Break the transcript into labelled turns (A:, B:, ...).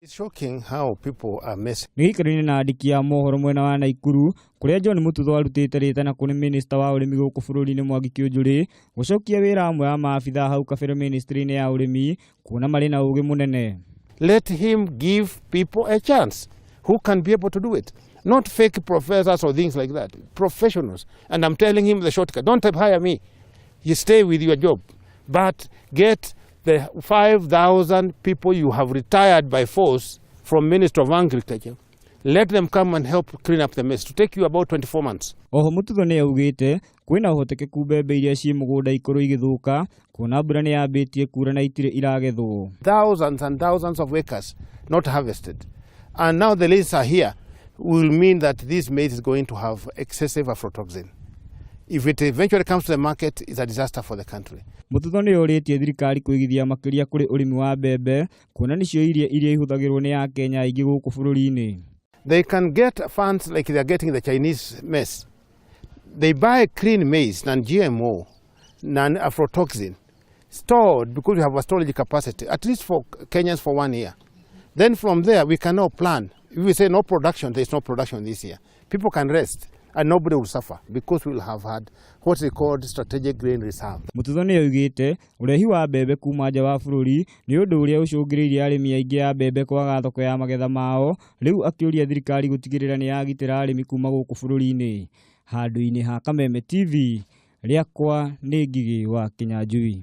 A: It's shocking how people are messing.
B: Nĩ gĩikaro-inĩ na andĩki a mohoro mwena wa Naikuru kũrĩa John Mututho arutĩte rĩtana kũrĩ minista wa ũrĩmi gũkũ bũrũri-inĩ Mwangi Kiunjuri gũcokia wĩra amwe a maabitha hau kabere ministry-inĩ ya ũrĩmi kuona marĩ na ũgĩ mũnene.
A: Let him give people a chance who can be able to do it. Not fake professors or things like that. Professionals. And I'm telling him the shortcut. Don't hire me. You stay with your job. But get the 5,000 people you have retired by force from Ministry of Agriculture. Let them come and help clean up the mess. To take you about 24 months.
B: Oho Mututho nĩ augĩte kwĩna ũhotekeku mbembe iria ciĩ mũgũnda ikorwo igĩthũka kuona mbura nĩ yambĩtie kura na itirĩ iragethwo.
A: Thousands and thousands of acres not harvested. And now the rains are here will mean that this maize is going to have excessive aflatoxin. If it eventually comes to the market, it's a disaster for the country.
B: Mututho nĩ orĩtie thirikari kũigithia makĩria kũrĩ ũrĩmi wa mbembe kuona nĩcio irio iria ihũthagĩrwo nĩ akenya aingĩ gũkũ bũrũri-inĩ.
A: They can get funds like they are getting the Chinese maize. They buy clean maize, non-GMO, non-aflatoxin, stored because we have a storage capacity, at least for Kenyans for one year. Then from there, we can now plan. If we say no production, there is no production this year. People can rest and nobody will suffer because we will have had what is called strategic grain reserve.
B: Mututho nĩ oigĩte ũrehi wa mbembe kuma nja wa bũrũri nĩ ũndũ ũrĩa ũcũngĩrĩirie arĩmi aingĩ a mbembe kwaga thoko ya magetha mao rĩu akĩũria thirikari gũtigĩrĩra nĩ yagitĩra arĩmi kuma gũkũ bũrũri-inĩ. Handũ-inĩ ha Kameme TV rĩakwa nĩ Ngigĩ wa Kĩnyanjui.